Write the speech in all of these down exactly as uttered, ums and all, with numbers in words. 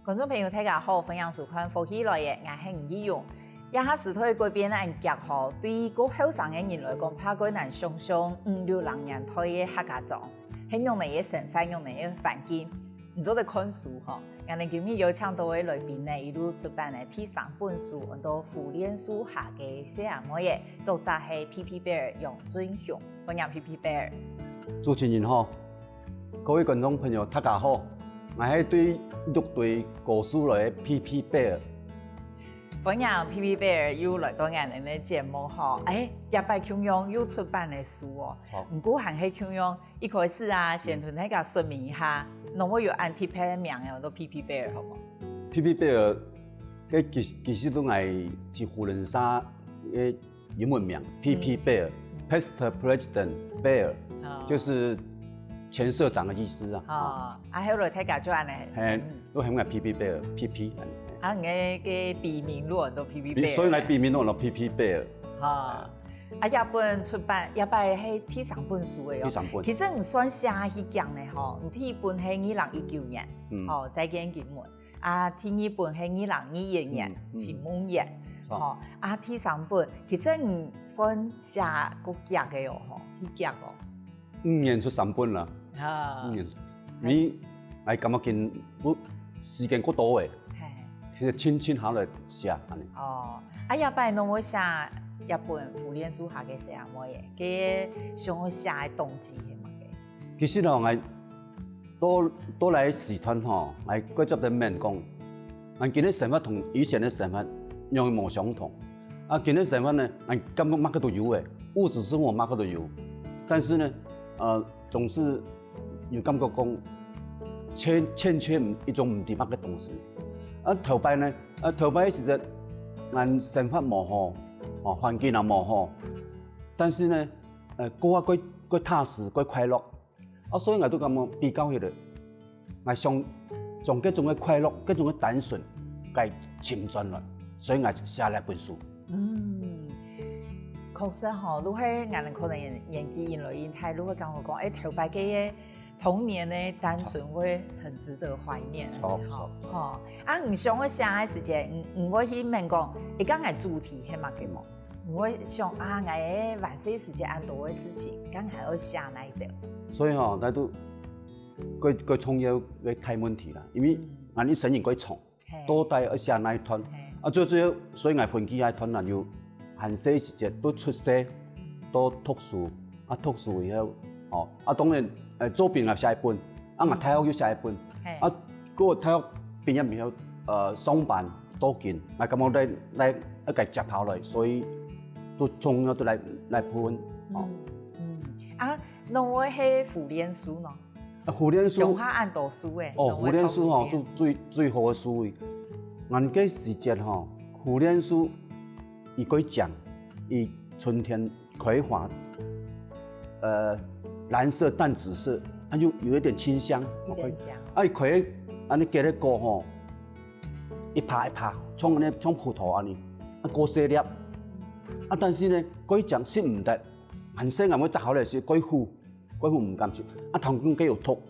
觀眾朋友，大家好，歡迎收看《福氣來了》，𠊎係吳奕蓉。這下時代改變恁遽吼，對於較後生个人來講，怕較難想像五六零年代个客家庄，係仰般个生活，仰般个環境。你做得看書吼，𠊎等今日邀請到个來賓呢，佢就出版了第三本書，安到《苦楝樹下个細阿妹仔》，作者係P P Bear楊俊雄。 歡迎P P Bear。主持人好，各位觀眾朋友，大家好，𠊎係對六堆高樹來个P P Bear。歡迎P P Bear又來到𠊎等个節目吼。欸，這擺共樣又出版了書哦。好。毋過還係共樣，一開始啊，先同大家說明一下，仰會有恁特別个名仔，安到P P Bear好無？P P Bear，該其，其實都𠊎去福仁社个 英文名，P P Bear，Past President Bear，哦。就是前社长的意思啊。哦，啊，後來大家就恁樣。嘿，都喊𠊎P P Bear，P P恁樣。啊，你个，个筆名就安到P P Bear。所以𠊎筆名就安到P P Bear。哦。啊，這本出版，這擺係第三本書个哦。第三本。其實你算寫起來呢吼，你第一本係二零一九年，嗯。哦，再見金門。 啊，第二本係二零二一年，嗯，嗯。《尋夢園》，哦。吼，啊，第三本，其實你算寫較遽个哦，吼，較遽哦。五年出三本啦，啊。五年，你，𠊎感覺緊，不，時間過多誒，嘿。其實輕輕下來寫，恁樣。哦，啊，這擺仰會寫這本《苦楝樹下个細阿妹》誒，該想愛寫个動機係麼个？其實哦，𠊎 到，到來時段吼，𠊎過接等問講，𠊎今日生活同以前个生活仰會無相同。啊，今日生活呢，𠊎感覺麼个都有誒，物質生活麼个都有，但是呢，呃，總是有感覺講，欠，欠缺一種毋知麼个東西。啊，頭擺呢，啊，頭擺个時節，𠊎生活無好，哦，環境也無好，但是呢，呃，過啊，過，過踏實，過快樂。 啊，所以𠊎都感覺比較起來，𠊎想將該種个快樂、該種个單純，該尋轉來，所以𠊎寫了本書。嗯，確實吼，就係𠊎等可能年，年紀越來越大，就會感覺講，欸，頭擺个童年个單純會很值得懷念，著，吼，著。吼。啊，你想愛寫个時節，你，你會去問講，欸，該𠊎主題係麼个無？ 你會想啊，𠊎个還細時節恁多个事情，該𠊎愛寫哪一條？所以吼，該都，該，該重要个大問題啦，因為，嗯。𠊎一生人過長，嘿。到底愛寫哪一段？嘿。啊，最主要，所以𠊎分佢該段啦，有還細時節，到出世，到讀書，啊，讀書以後，吼，啊，當然，呃，作品也寫一本，啊，𠊎大學又寫一本，嘿。啊，過大學畢業以後，呃，上班， 到今，𠊎感覺來，來，愛該接下來，所以都重要都來，來分，哦。嗯，嗯。啊，仰會係苦楝樹呢？啊，苦楝樹，鄉下恁多樹誒，哦，仰會苦楝樹吼，苦楝樹。最，最，最好个樹。𠊎个時節吼，苦楝樹，佢過靚，佢春天 開花，呃，藍色、淡紫色，啊，又有一點清香。有點香。啊，佢開，恁樣結个果吼，一把一把，像恁樣，像葡萄恁樣，啊，過細粒。啊，但是呢，過靚食毋得，還細人會摘好來食，過苦，過苦毋敢食。啊，聽講該有毒，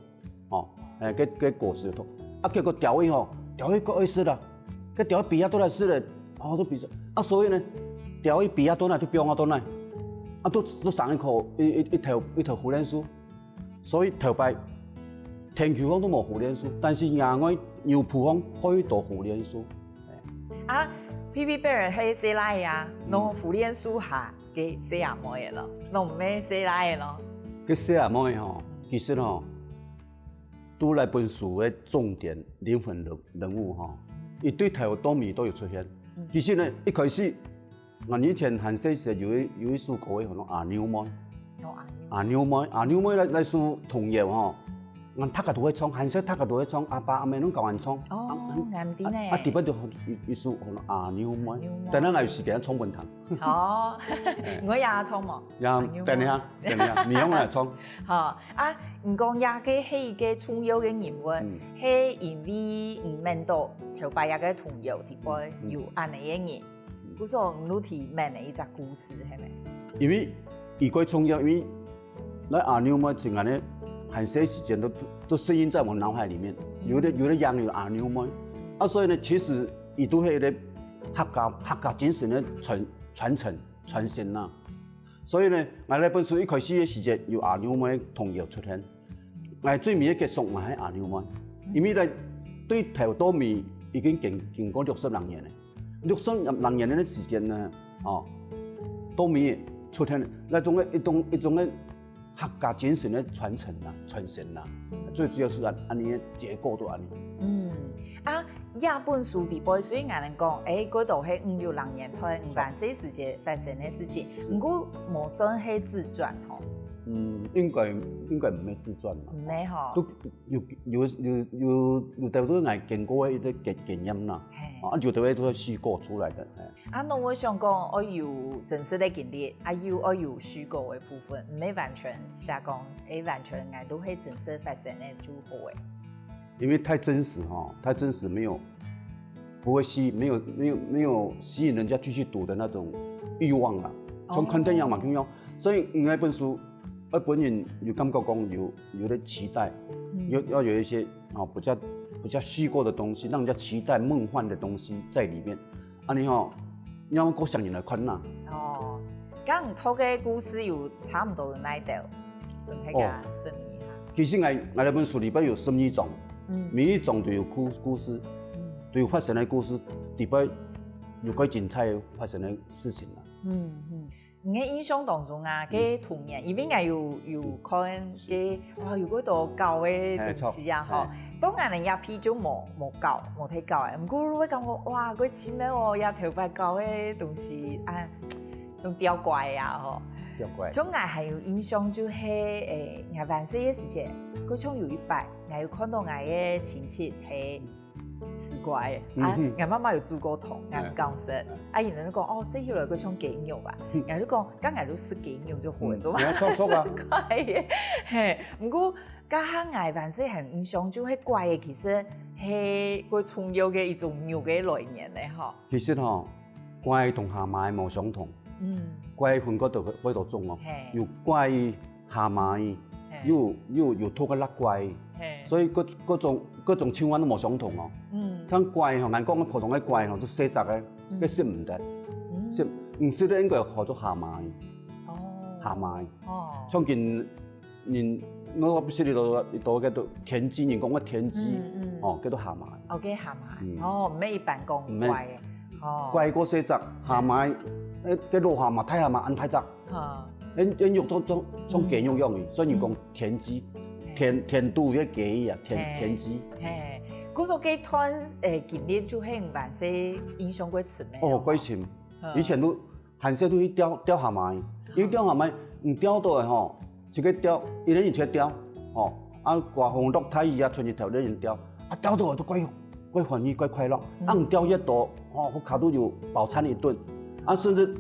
哦，欸，該，該果實有毒。啊，結果鳥仔吼，鳥仔過愛食啦，該鳥仔飛啊倒來食咧，哦，都飛食。啊，所以呢，鳥仔飛啊倒來，就放啊倒來，啊，都，都生一棵，一，一，一頭，一頭苦楝樹。所以頭擺田坵項都無苦楝樹，但是野外牛埔項好多苦楝樹。啊，P P Bear係細倈仔啊，嗯。仰苦楝樹下个細阿妹仔咯，仰毋係細倈仔咯？該細阿妹仔吼，其實吼， 都係本書个重點靈魂人，人物吼，佢對頭到尾都有出現。嗯。其實呢，一開始，𠊎以前還細時有一，有一首歌，叫做《阿妞妹》。哦，阿妞。阿妞妹，阿妞妹該，該首童謠吼，𠊎大家都會唱，還細大家都會唱，阿爸阿姆攏教𠊎唱。哦，啊，啊，𠊎毋知呢。啊，啊，特別就一，一首叫做《阿妞妹》，阿妞妹。等下𠊎有時間唱分你聽。好，嘿。你會曉唱無？呀，阿妞妹。等一下，等一下，你用來唱。好， 啊，你講這个係一个重要个人物，嗯。係因為你愐到頭擺這个童謠底背有恁樣个人，嗯。故所你就提愐个一隻故事，係無？因為佢過重要，因為該阿妞妹情感呢，很細時間都，都深印在我腦海裡面。有的，有的人有阿妞妹，啊，所以呢，其實佢都係一個客家，客家精神个傳，傳承，傳承啊。所以呢，𠊎這本書一開始个時節有阿牛妹童謠出現，𠊎最尾个結束嘛係阿牛妹，因為呢，對頭到尾已經經，經過六十零年了，六十零年个時間呢，哦，到尾出現那種个一種，一種个客家精神个傳承啊，傳承啊，最主要係恁，恁呢个結構都恁呢。嗯，啊，這本書底背雖然講，誒，該都係五六零年代，五萬歲時節發生个事情，毋過無算係自傳吼。嗯，應該，應該毋係自傳啦。毋係吼。都有，有，有，有，有兜都係𠊎經過个一個經，經驗啦。嘿。啊，有兜个都係虛構出來个，嘿。 啊，那𠊎想講，愛有真實个經歷，啊，又愛有虛構个部分，毋係完全寫講，誒，完全𠊎都係真實發生个就好誒。因為太真實哈，太真實沒有，不會吸，沒有，沒有，沒有吸引人家繼續讀的那種慾望啦。像看電影嘛，哦。共樣。所以，嗯，該本書，呃，本人有感覺講有，有點期待，嗯。有，要有一些，哦，比較，比較虛構的東西，讓人家期待夢幻的東西在裡面。 恁呢吼，讓各鄉人來看啦。哦，該你讀个故事有差毋多有哪兜，分大家說明一下。其實𠊎，𠊎這本書裡背有十二章，嗯。每一章都有故，故事，嗯。都有發生个故事，裡背有蓋精彩發生个事情啦。嗯，嗯。 你个印象當中啊，嗯。該童年，因為𠊎有，有看該，哇，有幾多搞个東西啊，嘿，著，吼。嘿。當然了，這批就無，無搞，無忒搞誒。毋過你會感覺，哇，該奇妙哦，這頭擺搞个東西，啊，種吊拐啊，吼。吊拐。像𠊎還有印象就係，誒，𠊎還細个時節，該像有一擺，𠊎有看到𠊎个親戚係 試過个。啊，嗯哼。𠊎媽媽有煮過湯，𠊎毋敢食。哎。啊，佢等就講，哦，食起來該像雞肉吧。嗯。𠊎就講，該𠊎就食雞肉就好了，嗯，做麼个你要創作啊。試過个？嘿，毋過，該下𠊎還細个印象，就係拐个，其實係該重要个一種肉个來源呢，吼。其實吼，拐同蝦蟆無相同。嗯。拐分幾多，幾多種哦。嘿。有拐 蝦蟆，嘿。又，又有拖个辣拐，嘿。所以各，各種，各種情況都無相同哦。嗯。像拐吼，𠊎講个普通个拐吼，就細隻个，嗯。該食毋得。嗯。食，毋食得應該號做蝦蟆。哦。蝦蟆。哦。像今，人，我不識你都，都叫做田雞，人講个田雞，嗯，嗯。哦，叫做蝦蟆。哦，叫蝦蟆。嗯。哦，毋係一般講拐个。毋係。哦。拐過細隻，蝦蟆，嗯。誒，該老蝦蟆、大蝦蟆恁大隻。 哈。𠊎，𠊎肉都，都像雞肉樣个，嗯。所以人講田雞，嗯。田，田肚个雞啊，田，嘿。田雞。嘿，故所該段，誒，經歷就係你還細印象較深个哦，吼。較深。嗯。以前都，還細都去釣，釣蝦蟆，因為釣蝦蟆，你釣到个吼，就去釣，一個人就去釣，吼，啊，颳風落大雨啊，出日頭，一個人釣，啊，釣到个都怪，怪歡喜，怪快樂。嗯。啊，你釣越多，吼，屋下都有飽餐一頓，啊，甚至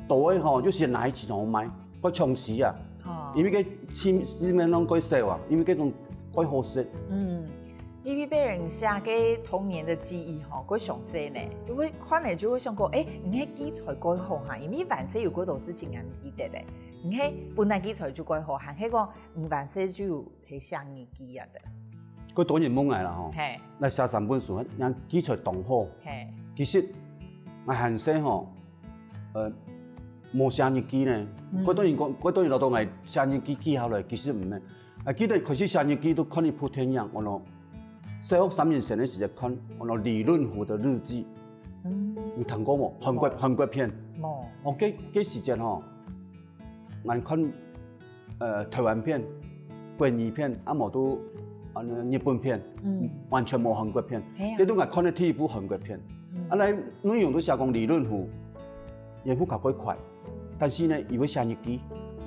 多个吼，就先拿去市場賣。 較搶食啊。哦。因為該市，市面上較少啊，因為該種較好食。嗯，因為別人寫个童年个記憶吼，較詳細呢，就會看了就會想講，誒，你个記載較好哈，因為還細有較多事情也毋記得个，你个本來記載就較好，還係講你還細就有 提寫日記啊的。較多人問𠊎啦吼，嘿。來寫三本書，𠊎記載當好。嘿。其實，𠊎還細吼，呃，無寫日記呢。嗯。較多人講，較多人恅著𠊎寫日記記下來，其實毋係。啊，記得開始寫日記都看一部電影，安到小學三年生个時節看，安到李論福的日記。嗯。有聽過無？韓國，無。韓國片。無。哦，該，該時節吼， 𠊎看，呃，臺灣片、國語片，啊無就，啊，日本片，嗯。完全無韓國片。係啊。該就𠊎看个第一部韓國片。嗯。啊，內，內容都寫講李論福，佢屋下較快，但是呢，佢會寫日記，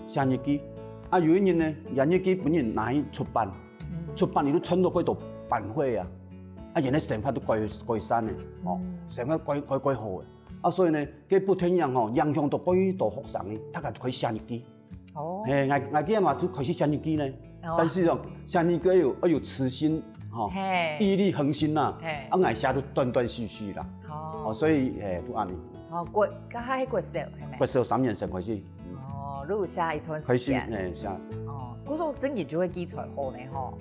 寫日記。啊，有一日呢，佢日記分人拿去出版，嗯。出版佢就賺到幾多版稅啊，啊，佢个生活都改，改善了，哦，嗯。生活改，改，改好了。 啊，所以呢，該部電影吼，影響到幾多學生呢，大家就開始寫日記。哦。嘿，𠊎，𠊎个阿媽就開始寫日記呢。哦。但是哦，寫日記要有，要有恆心，吼，嘿。毅力、恆心吶。嘿。啊，𠊎寫都斷斷續續啦。哦。哦，所以，嘿，就恁呢。哦，國，該還係國小，係無？國小三年生開始。哦，你有寫一段時間。開始，嘿，寫。哦，故所真个就會記載好呢，吼。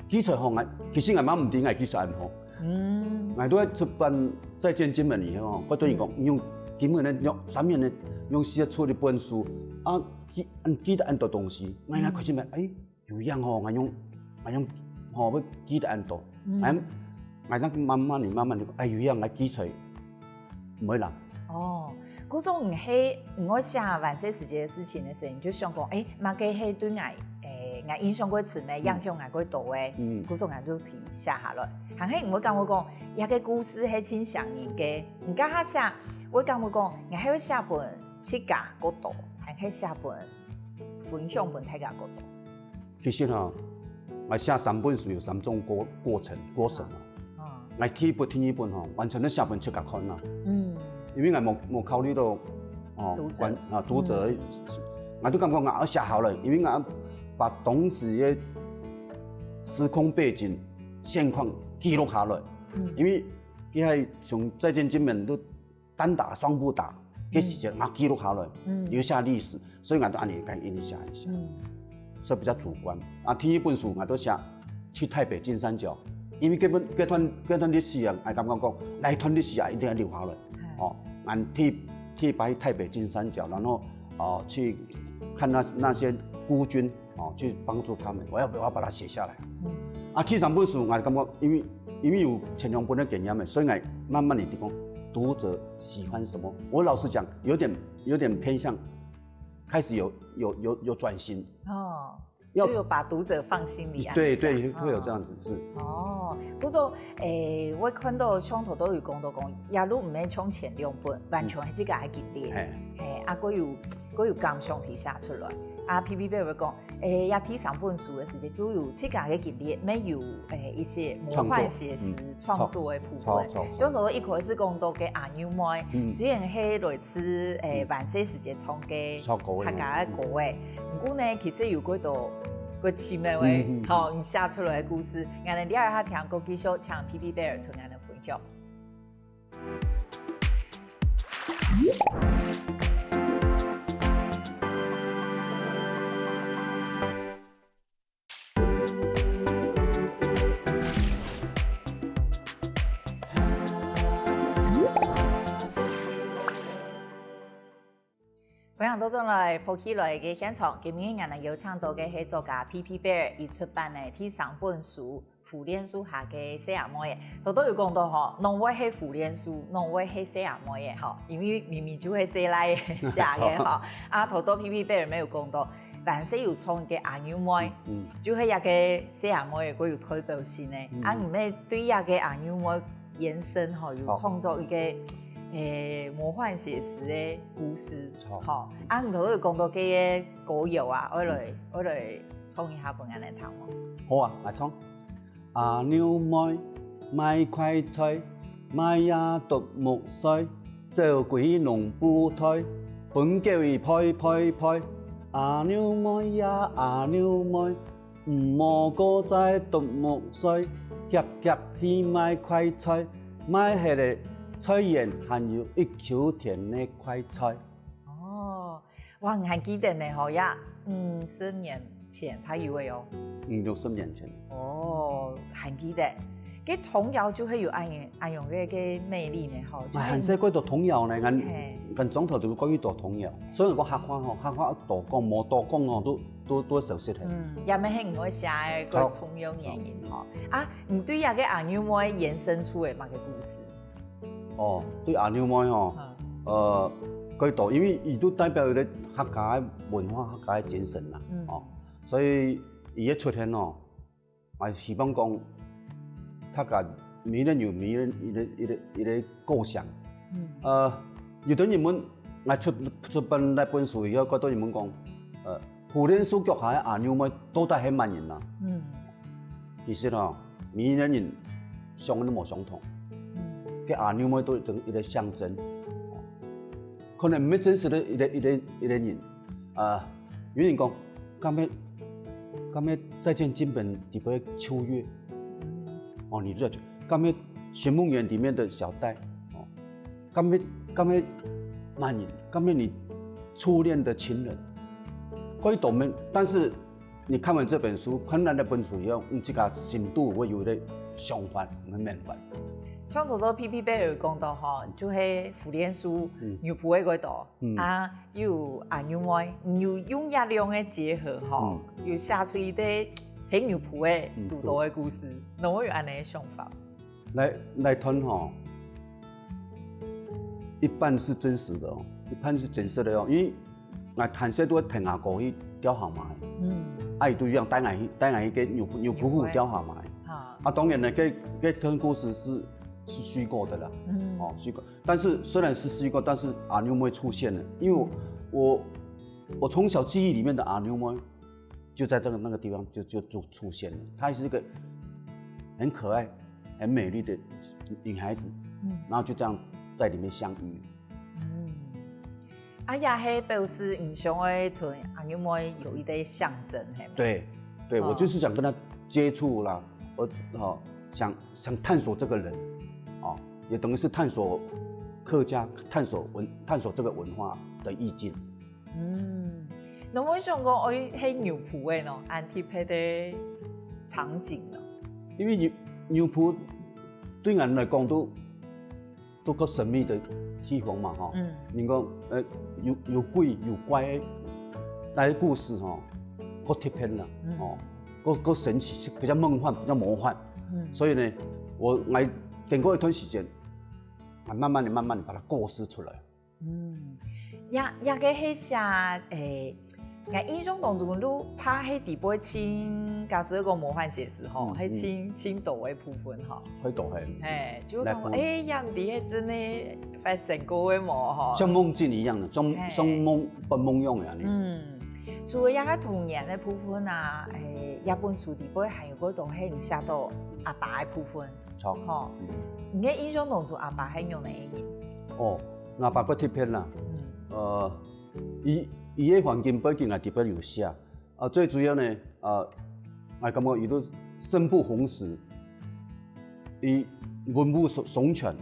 記載好，𠊎，其實𠊎嘛毋知𠊎記載恁好。嗯，𠊎都在出版《再見金門》以後哦，𠊎對人講，用金門的用三年的用寫出一本書啊，記，記得恁多東西，𠊎，𠊎開始問，哎，有影吼，𠊎用，𠊎用吼會記得恁多，嗯，哎，𠊎正慢慢的、慢慢的，哎，有影，𠊎記出來，毋會啦。哦，故所你係你愛寫萬歲時節个事情个時候，你就想講，哎，麼个係對𠊎，哎，𠊎印象過深个，影響𠊎過多个，嗯，故所𠊎就提寫下來。還係你會感覺講，這个故事係盡像人个，你這下寫，會感覺講，𠊎係會寫分自家過多，還係寫分分享分大家過多？其實哈，𠊎寫三本書有三種過，過程，過程啊。哦，𠊎第一本、第二本吼，完全都寫分自家看啊。嗯，因為𠊎無，無考慮到哦，讀者。觀，啊，讀者，嗯，𠊎都感覺𠊎寫好了，因為𠊎把當時个時空背景、現況記錄下來。嗯，因為佢還從再見金門都單打雙不打，該時間啊記錄下來，嗯，留下歷史，所以𠊎都恁樣緊印一下一下，嗯，所以比較主觀。啊，第二本書𠊎都寫去台北金三角，因為這本，這段，這段歷史啊，𠊎感覺講，哪一段歷史啊，一定要留下來。哦，𠊎第，第一擺去台北金三角，然後哦去看那，那些孤軍，哦，去幫助他們，我要，我要把它寫下來。嗯，啊，第三本書，𠊎感覺因為，因為有前兩本个經驗个，所以𠊎慢慢地講讀者喜歡什麼。我老實講，有點，有點偏向，開始有，有，有，有轉型。哦，要，就有把讀者放心裡啊。對，對，會有這樣子，是。哦，不過，誒，𠊎看到像頭頭有講到講，也都毋係像前兩本，完全係自家个經歷。嘿，啊，佢有，佢有感想提寫出來。啊，P P Bear會講， 誒，這第三本書个時節，就有自家个經歷，乜有，誒，一些魔幻寫實創作个部分。像頭頭一開始講到个阿牛妹，雖然係來自，誒，萬歲時節唱个客家个歌仔，毋過呢，其實有幾多个奇妙个，好，你寫出來个故事，𠊎等這下聽歌繼續，請P P Bear同𠊎等分享。 歡迎倒轉來福氣來个現場，今日𠊎等邀請到个係作家P P Bear佢出版个第三本書《苦楝樹下个細阿妹仔》。頭頭有講到吼，仰會係苦楝樹，仰會係細阿妹仔吼，因為明明就係細賴仔寫个吼。啊，頭頭P P Bear乜有講到，萬歲有創一個阿牛妹，就係這個細阿妹仔，佢有代表性个。啊，你乜對這個阿牛妹 延伸吼，有創作一個，誒，魔幻寫實个故事，吼。啊，你頭先有講到這個歌謠啊，愛來，愛來唱一下分𠊎來聽無？好啊，來唱。阿牛妹賣快菜，賣呀啄目睡，走歸農夫台，分狗仔吠吠吠。阿牛妹呀，阿牛妹， 毋好過再啄目睡，遽遽去賣快菜，賣忒个菜園還有一坵田个快菜。哦，哇，你還記得呢吼，呀，五十年前，大約有哦。五六十年前。哦，還記得。該童謠就會有恁樣，恁樣个，个魅力呢吼，就係，還寫幾多童謠呢，𠊎，嘿。𠊎從頭就講幾多童謠，所以講客話吼，客話多講無多講哦，都 都，都熟悉个。嗯，也乜係𠊎寫个个重要原因吼。啊，你對這個阿牛妹延伸出个麼个故事？哦，對阿牛妹吼，呃，幾多，因為佢都代表一個客家个文化、客家个精神啦，哦，所以佢个出現哦， 𠊎希望講，大家每人有每人一個，一個，一個構想。呃，有兜人問，𠊎出，出版這本書以後，幾多人問講，呃，苦楝樹腳下个阿牛妹到底係麼人啊？其實吼，每一個人想个都無相同。該阿牛妹都係一個象徵。 可能毋係真實个一個，一個，一個人。啊，有人講，敢係，敢係再見金門裡背个秋月？哦，女主角，敢係尋夢園裡面的小戴？哦，敢係，敢係麼人？敢係你初戀的情人？可以懂嗎？但是 你看完這本書，看完這本書以後，你自家心肚會有一個，想法、𠊎个念法。像頭頭P P伯有講到吼，就係苦楝樹、嗯。牛埔个該度，嗯。啊，又有阿牛妹，你有用這兩个結合吼，嗯。有寫出一個很牛埔个堵到个故事，嗯，對。那𠊎有恁樣个想法。來，來談吼，一半是真實的哦，一半是假設的哦，因為 𠊎還細都會跈阿哥去釣蝦米，嗯。啊，佢都一樣帶𠊎去，帶𠊎去个牛埔，牛埔湖釣蝦米。哈。啊，當然呢，這，這段故事是，是虛構的啦，嗯。哦，虛構。但是雖然是虛構，但是阿牛妹出現了，因為我，我，我從小記憶裡面的阿牛妹就在這個，那個地方就，就，就出現了。她是一個很可愛、很美麗的女孩子，嗯。然後就這樣在裡面相遇。 嗯。啊，也係表示你想愛同阿牛妹有一個象徵，係無？對，對，哦。我就是想跟她接觸啦，我，哦，想，想探索這個人，哦，也等於是探索客家，探索文，探索這個文化的意境。嗯，那𠊎想講，愛係牛埔个喏，恁特別个場景喏。因為牛，牛埔對𠊎來講都 都較神秘的地方嘛，吼。嗯。人講，呃，有，有鬼有怪个，那些故事吼，較特別啦，嗯。吼，較，較神奇，比較夢幻，比較魔幻。嗯。所以呢，我，𠊎經過一段時間，啊，慢慢的、慢慢的把它構思出來。嗯，這，這個係寫，誒， 𠊎印象當中，你拍戲底背盡，假使講魔幻寫實吼，嗯，係盡，嗯。盡多个部分吼。會多嘿。嘿，就講，來講。誒，也毋知係真个發生過个無吼。像夢境一樣的，像，嘿。像夢，發夢樣个恁樣。嗯，除了這個童年个部分啊，誒，這本書底背還有幾多係你寫到阿爸个部分？著。吼，嗯。你个印象當中阿爸係仰般个人？哦，𠊎阿爸較特別啦。嗯。呃， 佢，佢个環境背景啊，特別有寫。啊，最主要呢，啊，𠊎感覺佢都生不逢時，佢文武雙，雙全，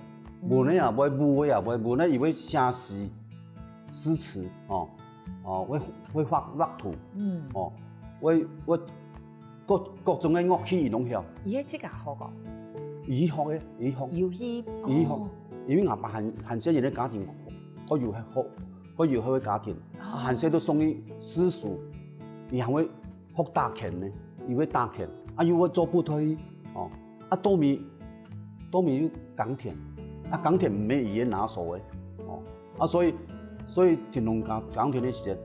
嗯。文个也會，武个也會，文个佢會寫詩，詩詞，哦，哦，會，會畫，畫圖，嗯。哦，會，會各，各種个樂器佢攏曉。佢係自家學个？佢學个，佢學。有去，佢學。哦。因為𠊎爸還，還細人个家庭，好有，好 好有好个家庭，哦。啊，還細都送去私塾，佢還會學打拳呢，佢會打拳，啊，又會做布袋戲，哦，啊，到尾，到尾又耕田，啊，耕田毋係佢个拿手个，哦，啊，所以，所以天龍耕，耕田个時節，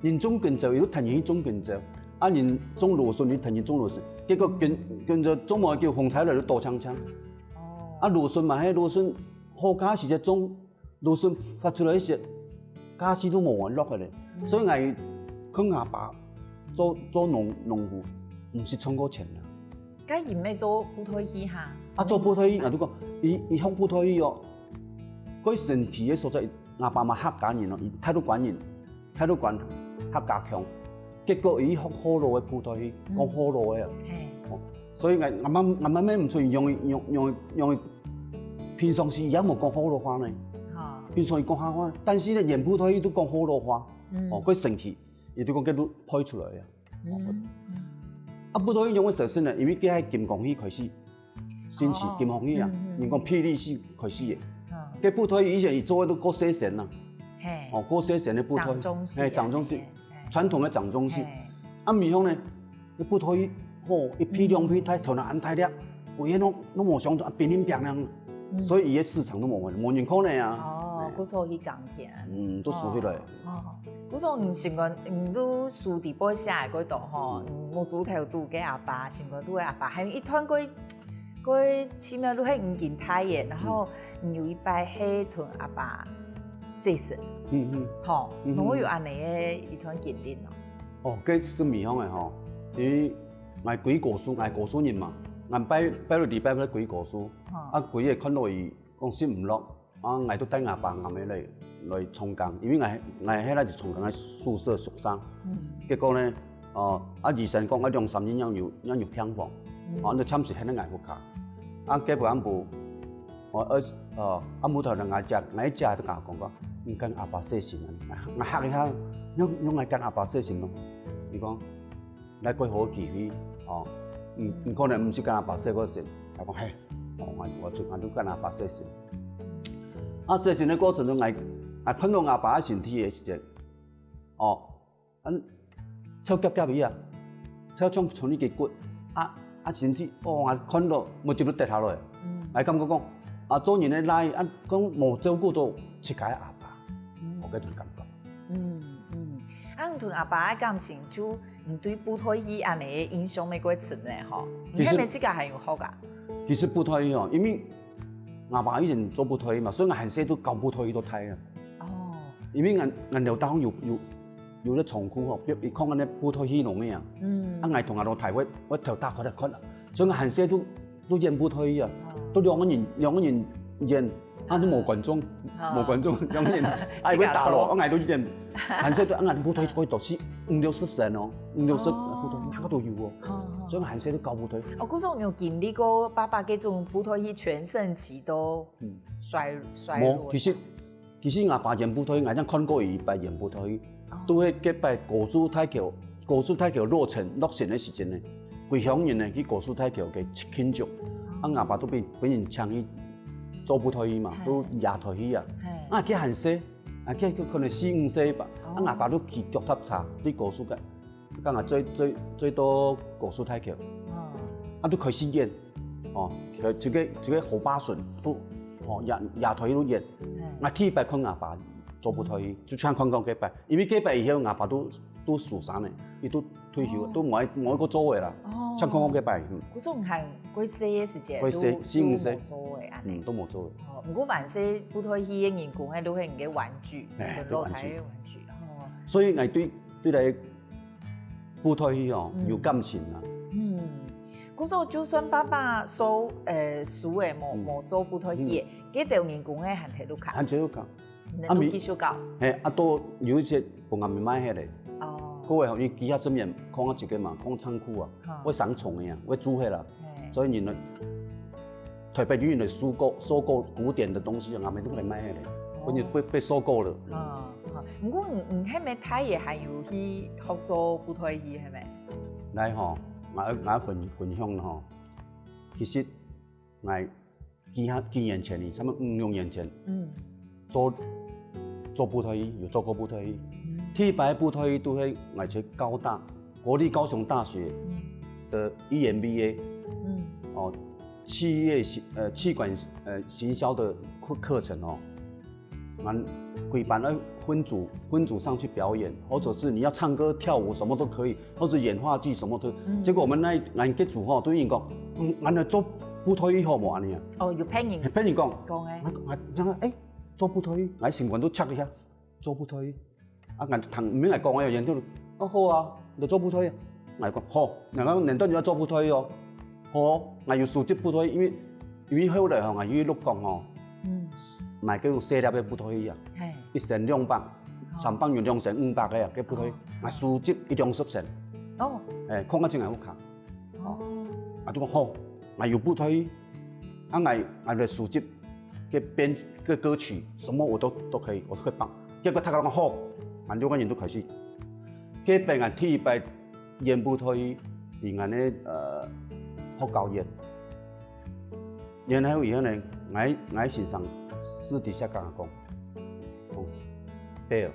人種甘蔗，佢就跈人去種甘蔗，啊，人種蘆筍，佢跈人種蘆筍，結果跟，跟著種無幾久風颱來就倒淨淨。哦。啊，蘆筍嘛，該蘆筍好佳時節種， 蘆筍發出來一息，價數都無落个咧。嗯。所以𠊎看阿爸做，做農，農夫，毋識賺過錢啊。該佢毋係做布袋戲哈？啊，做布袋戲，啊，你講，佢，佢學布袋戲哦，佢神奇个所在，阿爸嘛客家人哦，佢大肚關人，大肚關客家腔，結果佢學河洛个布袋戲，嗯。講河洛个啊。嘿。哦，所以𠊎，𠊎嘛，𠊎嘛問毋出，用，用，用，用 平常時也無講河洛話呢。哈。平常時講客話，但是呢，演布袋戲都講河洛話。嗯。哦，蓋神奇，佢就講該都背出來啊。嗯，嗯。啊，布袋戲仰會產生呢？因為該係金光戲開始，新起哦，金光戲啊，嗯，嗯。人講霹靂戲開始个。啊。該布袋戲以前佢做个都較細仙啊。嘿。哦，較細仙个布袋戲。掌中戲啊，嘿，掌中戲，嘿，嘿。傳統个掌中戲。嘿。啊，毋係呢， 一布袋戲，吼，一批兩批，大，頭那恁大粒，有个攏，攏無相同，啊，平平平平，嗯。所以佢个市場都無，無人看呢啊。哦，哎。故所去耕田。嗯，都收起來。哦，哦。故所你想講，你都書底背寫个該段吼，嗯。嗯，目珠頭堵个阿爸，想講堵个阿爸，還有一段過，過奇妙，都係你已經大个，然後嗯。你有一擺係同阿爸洗身，嗯，嗯。吼，嗯，嗯。然後有恁樣个一段經歷哦。 哦，該係毋係个吼，因為𠊎歸高樹，𠊎高樹人嘛，𠊎拜，拜六禮拜愛歸高樹，哦。啊，歸日看到佢講食毋落，啊，𠊎就帶吾爸吾姆來，來充公，因為𠊎，𠊎係來自充公个宿舍宿舍。嗯。結果呢，哦，啊，醫生講啊，兩三日正有，正有病房，嗯。哦，就暫時喊𠊎屋下。啊，結果暗晡，哦，呃，呃，暗晡頭呢，𠊎姐，𠊎姐就同𠊎講講，你跟阿爸洗身啊，𠊎嚇一下，用，用𠊎跟阿爸洗身咯。佢講， 來，蓋好个機會，哦，嗯，嗯，可能毋係跟阿爸洗過身，佢講：「嘿，哦，𠊎𠊎就𠊎就跟阿爸洗身。」啊，洗身个過程中，𠊎𠊎碰到阿爸个身體个時節，哦，嗯，瘦夾夾个啊，瘦像像一个骨，啊啊身體，哦，𠊎看到目汁都跌下來。𠊎感覺講，啊，做人个倈啊，講無照顧到自家个阿爸，𠊎該種感覺。 嗯嗯，啊，你同阿爸个感情，就你對布袋戲恁呢个印象乜過深呢吼？你係毋係自家還有學啊？其實布袋戲哦，因為阿爸以前做布袋戲嘛，所以𠊎還細都搞布袋戲都大啊。哦，因為𠊎𠊎樓頂有有有隻倉庫吼，一空恁呢布袋戲弄个啊，嗯，啊，𠊎同阿老大會會偷打開來看啊，所以𠊎還細都 都演布袋戲啊，都兩個人兩個人演，啊都無觀眾，無觀眾，兩個人，啊，會打咯，𠊎都演，還細都，𠊎布袋戲可以到四五六十成哦，五六十布袋戲哪個都有哦，所以𠊎還細都搞布袋戲。哦，故所你有經歷過爸爸這種布袋戲全盛期都衰衰落？其實 其實𠊎爸演布袋戲，𠊎正看過佢一擺演布袋戲，都係該擺高樹大橋，高樹大橋落成落成个時間呢，歸鄉人呢去高樹大橋个慶祝，啊，𠊎爸都分分人請去做布袋戲嘛，都夜台戲啊，啊，佢還細，啊，佢可能四五歲吧，啊，𠊎爸都騎腳踏車對高樹个， 剛剛最最最多高樹大橋，啊，都開始演，哦，就个就个河壩脣，都，哦，夜夜頭一路演。𠊎第一擺看𠊎爸做布袋戲，就像看講該擺，因為該擺以後𠊎爸都都受傷了，佢都退休了，都無愛無愛過做个啦。像看講該擺，嗯，故所你還過細个時節，過細，都四五歲都無做个恁呢。嗯，都無做个。哦，毋過還細布袋戲个人工，該都係你个玩具，哎純露台个玩具。哦，所以𠊎對對來布袋戲哦有感情啊。嗯，故所就算爸爸收呃收个無無做布袋戲个，該兜人工个還提落卡，還繼續搞，能夠繼續搞。嘿，啊，都有一些分阿姆賣下來，哦，各位吼，你其他這面空啊一個嘛，空倉庫啊，會生蟲个呀，會蛀下啦，所以你呢，特別有人收購收購古典的東西，阿姆都來賣下來，分你被被收購了。啊，毋過你你係毋係大个還有去學做布袋戲係無？來吼，𠊎𠊎分分享吼，其實𠊎幾下幾年前呢，差不多五六年前，嗯，做做布袋戲，有做過布袋戲。第一擺布袋戲都係𠊎在高大，國立高雄大學的E M B A，嗯，哦，企業行呃企管呃行銷的課課程哦。 俺規班愛分組分組上去表演，或者是你要唱歌跳舞什麼都可以，或者演話劇什麼都。結果我們那一俺這組吼，都已經講，嗯，俺來做布袋戲好無恁呢啊？哦，有騙人騙人講，講个，俺俺想講，哎，做布袋戲，俺心肝都chắc一下，做布袋戲。啊，俺聽毋明來講，哎，演出，哦好啊，你做布袋戲，俺講好，然後年到你要做布袋戲哦，好，俺有收集布袋戲，因為因為後來吼，俺有去鹿港吼， 買該種細粒个布袋戲啊，嘿，一升兩百，三百有兩升五百个啊，該布袋戲，𠊎收集一兩十升，哦，哎，放到這𠊎屋下，哦，啊，都講好，𠊎有布袋戲，啊，𠊎𠊎來收集，該編个歌曲什麼我都都可以，我會放。結果大家講好，俺六個人都開始，該擺俺第一擺演布袋戲，佇俺个呃學校演。 然後以後呢，𠊎𠊎先生私底下跟𠊎講，講，Bill，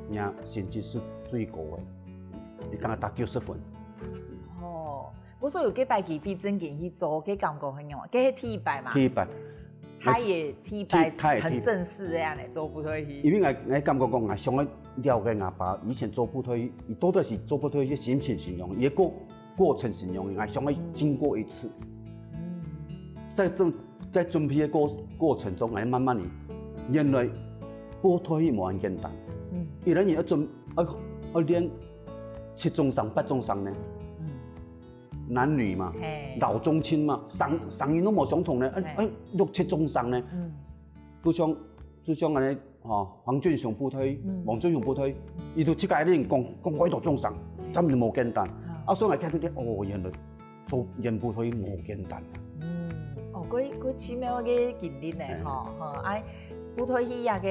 你成績係最高个，你剛剛打九十分。哦，故所有該擺機會正經去做，該感覺係仰？該係第一擺嘛？第一擺，大个第一擺第大个第一很正式个恁呢做布袋戲。因為𠊎𠊎感覺講，𠊎想愛了解𠊎爸以前做布袋戲，佢到底係做布袋戲个心情係仰，佢个過過程係仰，𠊎想愛經過一次。在這在準備个過過程中，𠊎慢慢地，原來布袋戲無恁簡單。有个人愛準愛愛練七種衫、八種衫呢。男女嘛嘿，老中青嘛，衫衫型都無相同呢，哎哎，六七種衫呢。就像就像恁呢，吼，黃俊雄布袋，黃俊雄布袋，佢都自家一定講講幾多種衫，真係無簡單。啊，所以𠊎聽到哦，原來做演布袋無簡單。嗯，哦，幾幾奇妙个經歷呢，吼吼，哎，布袋戲啊个，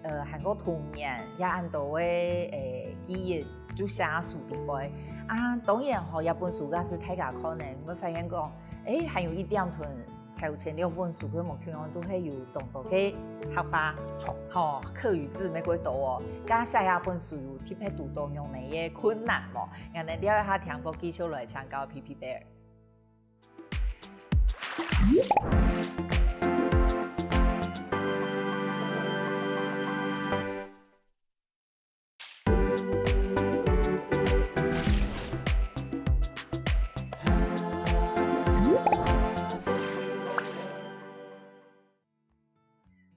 呃，還過童年，也恁多个，誒，記憶就寫書底背。啊，當然吼，這本書假使大家看呢，你會發現講，誒，還有一點同頭前兩本書佢無共樣，都係有當多个客話，吼，客語字乜過多哦。該寫這本書有特別堵著仰般个困難無？𠊎等尞一下聽過繼續來請教P P Bear。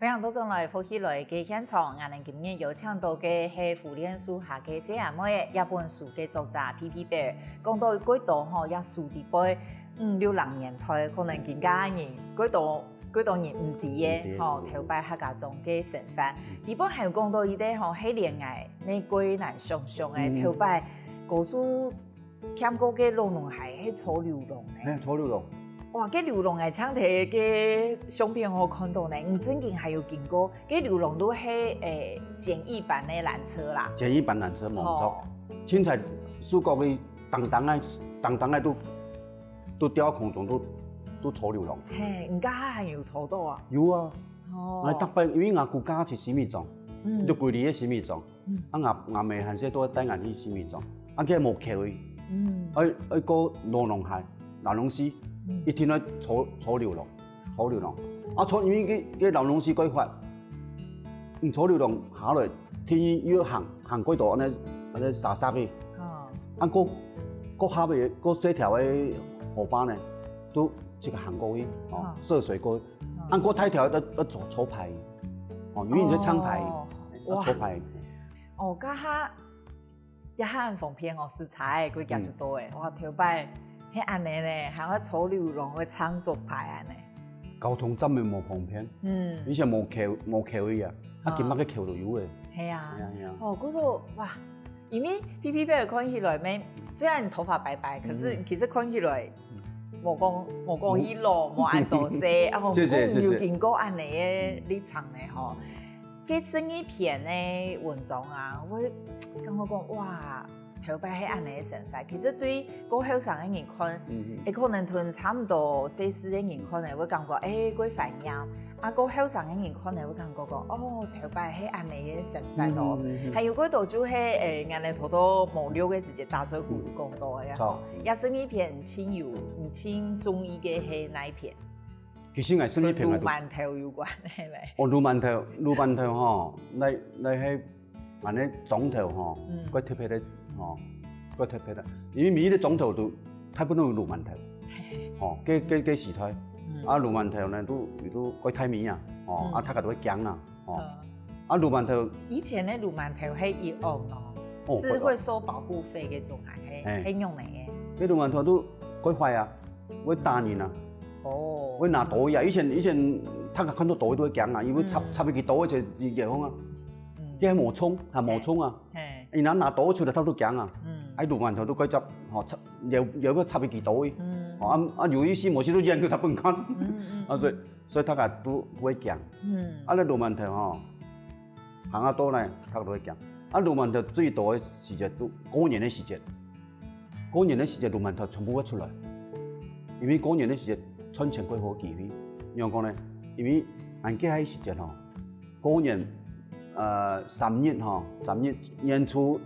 歡迎倒轉來福氣來个現場，𠊎等今日邀請著个係扶輪樹下个細阿妹仔，這本書个作者P P Bear。講著幾多吼，這書裡背五六零年代，可能今下人幾多幾多人毋知个吼，毋知个書。頭擺客家庄个生活。嗯。裡背還有講著一個吼，係連𠊎乜過難想像个，嗯。頭擺故事 兼過个老農孩係坐流籠呢。係，坐流籠。哇，該流籠𠊎正在該相片好看著呢，你正經還有經過，該流籠都係，誒，簡易版个纜車啦。簡易版纜車，無錯。哦。清彩四國个當當个，當當个都，都吊空中，都，都坐流籠。嘿，你該下還有坐著啊？有啊。哦。𠊎逐擺，因為𠊎姑家在新美庄，嗯。就桂林个新美庄。 嗯。啊，𠊎，𠊎姆還細都會帶𠊎去新美庄，啊，該無橋个，嗯。愛，愛過荖濃溪，荖濃溪，嗯。一定愛坐，坐流籠，坐流籠。啊，坐，因為該，該荖濃溪過闊，你坐流籠下來，天氣又行，行過到恁呢，恁呢沙沙个。哦。啊，過，過下个，過細條个河壩呢，都自家行過去，哦，哦。涉水過去。哦。啊，過大條个，愛，愛坐，坐排，哦，因為你在唱排，哦。啊，哇。坐排。 哦，該下，也還方便哦，駛車个，過遽就到誒。嗯。哇，頭擺，係恁呢呢，還愛坐流籠，愛撐竹排恁呢。交通站也無方便，嗯。以前無橋，無橋个啊，啊，啊。今晡日橋都有誒。係啊。係啊，係啊。哦，故所，哇，因為P P Bear看起來咩，雖然頭髮白白，可是其實看起來 無講，無講佢老，無恁多歲，啊，謝謝，毋過有經過恁呢个歷程呢，吼。該十二篇个文章啊，𠊎感覺講，哇，頭擺係恁呢个生活。其實對較後生个人看，嗯哼。會可能同差毋多歲數个人看呢，會感覺，誒，過懷念。 啊，較後生个人可能會感覺講，哦，頭擺係恁呢个生活哦。嗯，嗯，嗯。還有過多就係，誒，𠊎等頭頭無錄个時節，打嘴鼓有講到个呀。嗯。好。也係一篇盡有，你盡中意个係哪一篇？其實𠊎係一篇啊，同鱸鰻頭有關个咧。哦，鱸鰻頭，鱸鰻頭吼，來，來係 恁呢庄頭吼，嗯。較特別个吼，較特別个，因為每一個庄頭都大部分都有鱸鰻頭，嘿。吼，該，該，該時代，嗯。啊，鱸鰻頭呢，都，都較大尾啊，吼，嗯。啊，大家都會驚啊，吼。嗯。啊，鱸鰻頭以前个鱸鰻頭係一樣哦，哦，係會收保護費个種啊，係，嘿。係用哪个？該鱸鰻頭都較壞啊，會打人啊，哦。會拿刀啊。以前，以前大家看到刀都會驚啊，因為插，嗯。插入去刀个時候，佢會講啊。 嗯。佢還無銃，還無銃啊。嘿。佢拿，拿刀出來，佢都驚啊。嗯。啊，鱸鰻頭都該隻，吼，插，有，有个插一支刀个。嗯。吼，啊，啊，有一些無事都演給佢分看。嗯，嗯，啊，所以，嗯。所以大家都，都會驚。嗯。啊，該鱸鰻頭吼，行啊到來，大家都會驚。啊，鱸鰻頭最多个時節都過年个時節。 過年个時節，鱸鰻頭全部會出來，因為過年个時節賺錢較好機會。仰般講呢？因為𠊎該个時節吼，過年，呃，三日吼，三日，年初，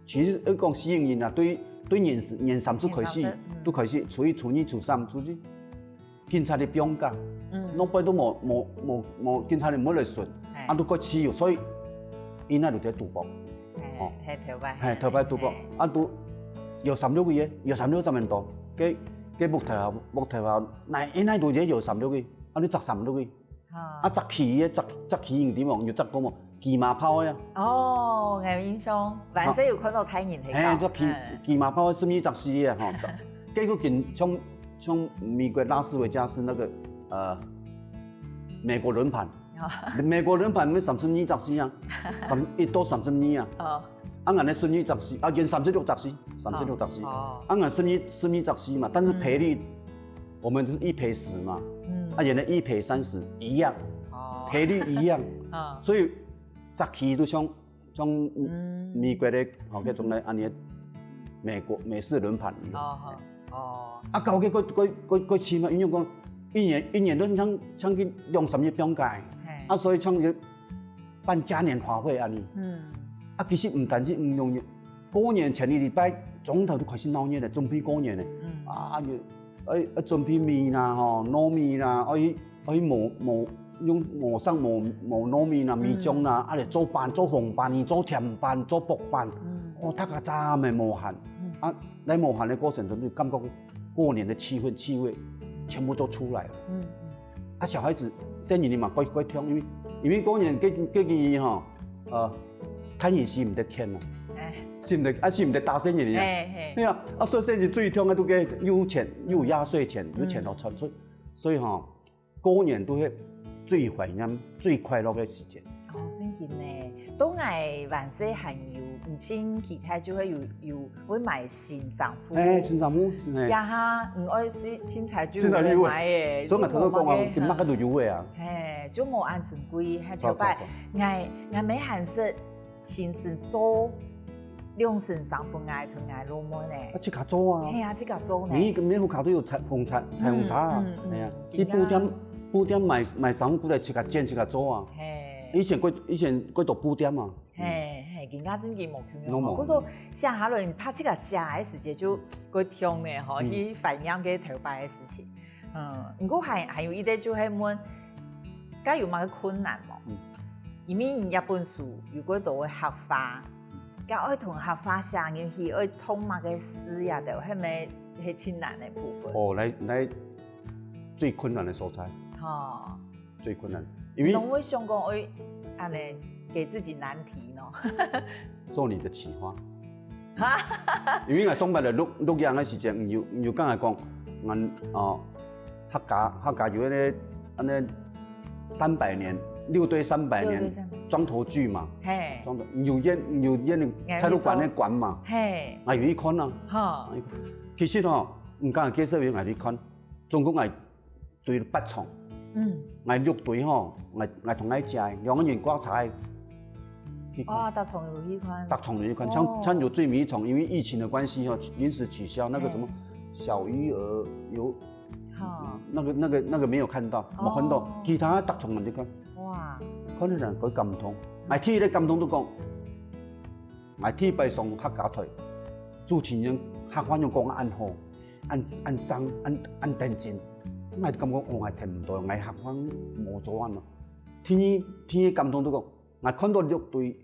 其實愛講四五日啊，對，對年，年三十開始，年三十，嗯。都開始，初一、初二、初三出去。 警察个放假，嗯。兩擺都無，無，無，無，警察个無來巡，嘿。啊，都較自由，所以，佢那就在賭博。嘿，哦。嘿，頭擺。嘿，頭擺賭博，嘿。啊，都有三六个，有三六个正面多，該，該屋頭啊，屋頭啊，那，佢那都也有三六个，啊，你摘三六个，哦。啊，摘棋个，摘，摘棋你知無？有摘過無？ 騎馬炮个啊。哦，𠊎有印象，還係有看到大人在搞。嘿，這騎，嗯。騎馬炮个十二摘四个啊，吼，這，結果跟像，像美國拉斯維加斯那個，呃，美國輪盤。哦。美國輪盤毋係三十二摘四啊，三，一到三十二啊。哦。啊，𠊎个十二摘四，啊，佢三十六摘四，三十六摘四。哦。啊，𠊎十二，十二摘四嘛，但是賠率，嗯。我們是一賠十嘛，嗯。啊，佢个一賠三十一樣，哦。賠率一樣。哦。所以 摘棋都像，像嗯。美國个，吼，該種个恁呢个美國，美式輪盤一樣。哦，好。哦，啊，到該該該該該深啊，因為講一年一年都像像去兩三日放假，嘿，啊，所以像一個辦嘉年華會恁樣。嗯，啊，其實毋單止毋容易，過年前一禮拜，庄頭都開始鬧熱了，準備過年了。嗯，啊，就愛愛準備米啦，吼，糯米啦，愛愛磨磨用磨上磨磨糯米啦、米漿啦，啊，來做粄、做紅粄、做甜粄、做薄粄，哦，大家站个無閒，啊，在無閒个過程中，就感覺過年的氣氛、氣味全部都出來了。嗯，啊，小孩子細人仔嘛，怪怪暢，因為因為過年該該个吼，呃，趁錢使毋得儉啊，哎，使毋得啊，使毋得打細人仔啊。嘿嘿，對啊，啊，所以細人仔最暢个都該有錢，有壓歲錢，有錢好賺，所以所以吼，過年都係最懷念、最快樂个時間。哦，正經呢，到𠊎還細還有，毋清其他就會有有會買新衫褲。哎，新衫褲，哎，呀哈，毋愛去清彩就清彩就會買誒，所以𠊎頭先講啊，就無買个，今晡日都有个啊。嘿，就無恁珍貴，還頭擺，著著著，𠊎𠊎乜還識親身做兩身衫分𠊎同𠊎老妹呢。啊，自家做啊。係啊，自家做呢。你每戶口都有裁縫裁裁縫車啊，嗯嗯嗯，係啊，去布店布店買買衫褲來自家剪自家做啊。嘿，以前過以前過多布店嘛。嘿嘿，今下正經無共樣吼。攏無。故所寫下來，你拍自家寫个時節就過暢呢吼，去懷念該頭擺个事情。嗯，毋過還還有一個就係問，該有麼个困難無？嗯，因為你這本書有過多个客話，該愛同客話寫入去，愛通麼个字呀，都係無係盡難个部分。哦，來來，最困難个所在。吼。最困難，因為攏會想講，哎，恁呢，給自己難題呢。做你的企劃。因為𠊎上擺來錄錄影个時間，你有你有剛才講，俺哦，客家客家有那个那个三百年六堆三百年六堆三百庄頭劇嘛，嘿，庄頭有演有演个蔡老館个館嘛，嘿，啊有去看啊，哈，其實吼，你剛才介紹有愛去看，總共愛 對八場，嗯，𠊎六堆吼，𠊎𠊎同𠊎姐兩個人掛彩，去看。哇，逐場有去看。逐場有去看，像像有最尾一場，因為疫情的關係吼，臨時取消，那個什麼小魚兒有，哈，那個那個那個沒有看到，沒看到，其他逐場人去看。哇，看到人會感動，哎，第一個感動都講。 𠊎第一擺上客家台，主持人客話用講恁好，恁恁正，恁恁認真，𠊎感覺哦，𠊎聽毋到，𠊎客話無做恁咯。第二第二感動就講，𠊎看到六堆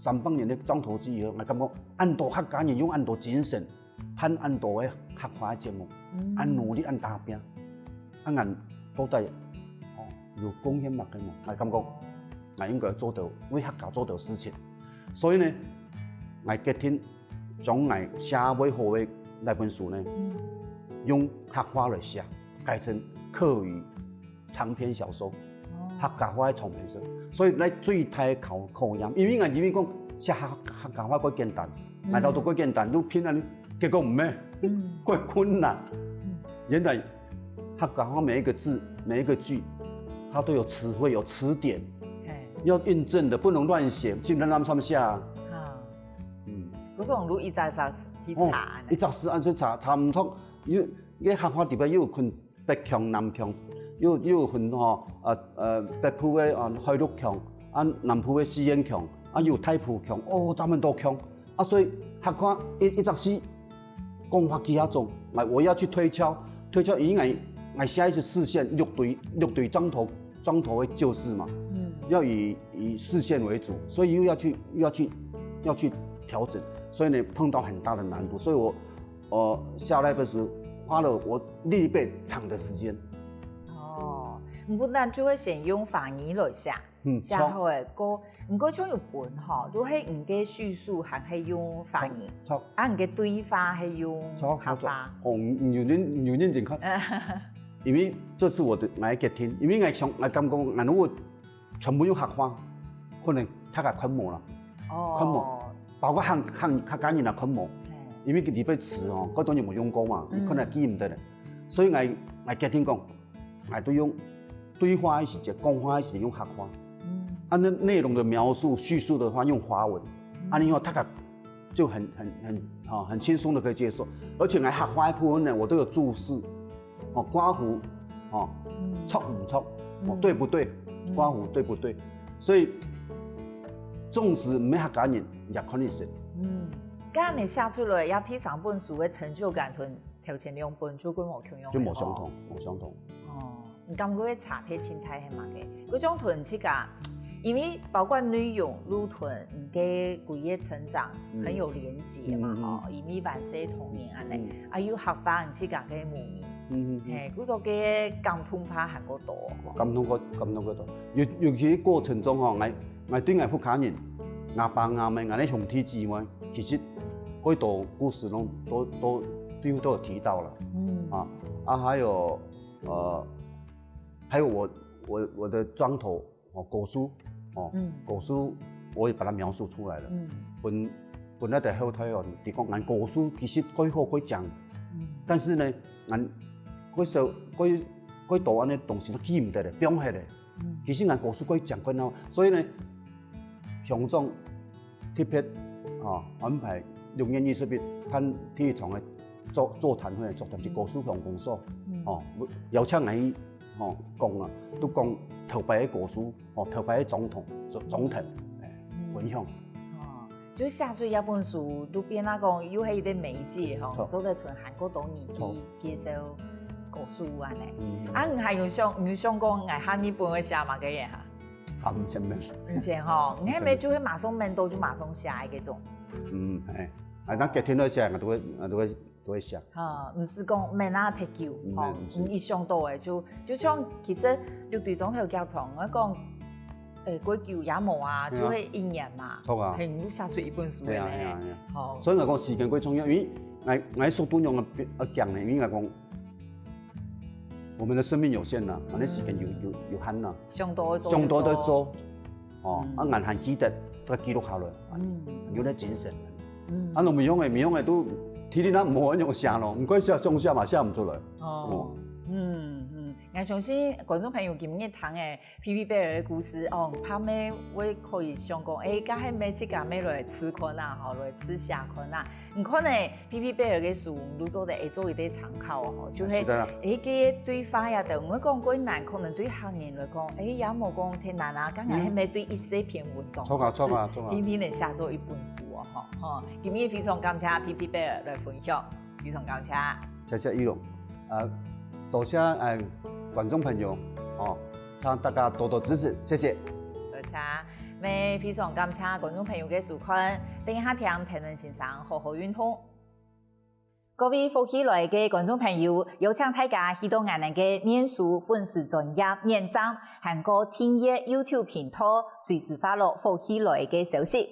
三百年个庄頭劇以後，𠊎感覺恁多客家人用恁多精神，辦恁多个客話个節目，恁努力，恁打拼，恁恁到底哦有貢獻麼个無？𠊎感覺𠊎應該做到為客家做到事情。 所以呢，𠊎決定將𠊎寫會好个那本書呢，用客話來寫，改成客語長篇小說，客家話个長篇小說。所以來最大个考考驗，因為𠊎以為講寫客客家話較簡單，𠊎老早較簡單，就拼恁，結果毋係，較困難。原來客家話每一個字、每一個句，它都有詞彙、有詞典，要印證的，不能亂寫，盡亂亂寫啊。啊，嗯，故所你一隻隻去查呢？一隻字恁樣查，查毋通，因為客話底背又有分北腔、南腔，又又有分吼，呃呃北部个啊海陸腔，啊南部个四縣腔，啊有大埔腔，哦，這麼多腔。 啊，所以客話一一隻字講法幾下種，𠊎我要去推敲，推敲，因為𠊎下一次四縣六堆六堆庄頭庄頭个舊事嘛，要以以四縣為主，所以又要去又要去要去調整，所以呢碰到很大的難度，所以我呃下來的時候花了我另一倍長的時間。哦，毋過咱就會先用華語來寫。 嗯，寫好个，過毋過像有本吼，都係你个敘述還係用華語，著，啊你个對話係用客話。哦，你你有認你有認真看，因為這是我的𠊎个決定，因為𠊎想𠊎感覺𠊎如果全部用客話，可能大家看無啦，看無，包括客客客家人也看無，因為佢裡背詞哦，過多年無用過嘛，你可能記毋得了，所以𠊎𠊎決定講。 𠊎都用對話个時節，講話个時節用客話。嗯，啊，那內容的描述、敘述的話用華文，嗯，恁樣吼，大家就很很很哈、很轻鬆的可以接受，而且呢，客話部分呢，我都有注釋，哦，括弧，哦，著毋著，哦，對不對？括弧對不對？所以，縱使毋係客家人，也可以寫。嗯，該恁樣寫出來，這第三本書个成就感同頭前兩本就跟無共樣。就無相同，無相同。哦，你感覺个差別盡大係麼个？該種同自家，因為包括內容、路途，你个個人成長很有連結嘛，吼，因為還細个童年恁樣，啊又合法你自家个母語，嗯，嘿，故所个感動怕還過多。感動過，感動過多。尤尤其過程中吼，𠊎𠊎對𠊎屋下人、𠊎爸、𠊎姆、𠊎个兄弟姊妹，其實過多故事攏都都都都有提到了。嗯啊啊，還有呃，還有我我我的庄頭哦，果樹哦，果樹我也把它描述出來了。本本來在後台哦，你講𠊎果樹其實蓋好蓋靚，但是呢，𠊎蓋少蓋蓋多恁樣東西都記毋得了，放忒了。其實𠊎果樹蓋靚蓋鬧，所以呢，鄉長特別啊安排六月二十一辦第一場个座座談會，座談是果樹鄉公所，哦，邀請𠊎去哦講啊，都講頭擺个果樹，哦，頭擺个總統總總統，哎，分享。哦，就寫出這本書，都變啊講又係一個媒介吼，做得同還過多人去介紹果樹恁樣。啊，你還有想，你有想講，𠊎下一本會寫麼个嘢哈？啊，毋前面。毋前吼，你還沒就會馬上面到就馬上寫个該種。嗯，哎，啊，那隔天都寫，我都會，我都會都會寫。哈，毋係講面啊忒久，吼，你一想到誒，就就像其實六堆庄頭劇場，我講，誒，幾久也無啊，就係一年嘛，著啊，嘿，你就寫出一本書對啊，呢，對啊，對啊。好，所以我講時間幾重要，因為𠊎𠊎速度用个啊講呢，因為𠊎講，我們的生命有限呐，反正時間有有有限呐，想到做想到都做，哦，啊，眼還記得，都記錄下來，嗯有點精神。嗯啊，，你毋用个，毋用个都體力那無用寫咯，毋管寫中寫嘛寫毋出來。哦，嗯嗯，𠊎相信觀眾朋友今日聽誒。皮皮貝爾个故事，哦，怕乜會可以想講，誒，該係乜自家乜來試看啊，吼，來試寫看啊。你看呢，皮皮貝爾个書，你都做得誒做一個參考吼，就係，是的啦誒，个對話呀，等於講過難，可能對客人來講，誒，也無講忒難啊，剛剛係乜對一些篇文章，著啊著啊著啊拼拼的寫做一本書哦，吼，吼，今日非常感謝皮皮貝爾來分享，非常感謝。謝謝玉龍，呃，多謝誒觀眾朋友，哦，請大家多多支持，謝謝。多謝，也非常感謝觀眾朋友个收看，等一下聽田能先生好好運動。各位福氣來个觀眾朋友，邀請大家去到𠊎等个面書粉絲專頁點讚，還過訂閱YouTube頻道，隨時follow福氣來个消息。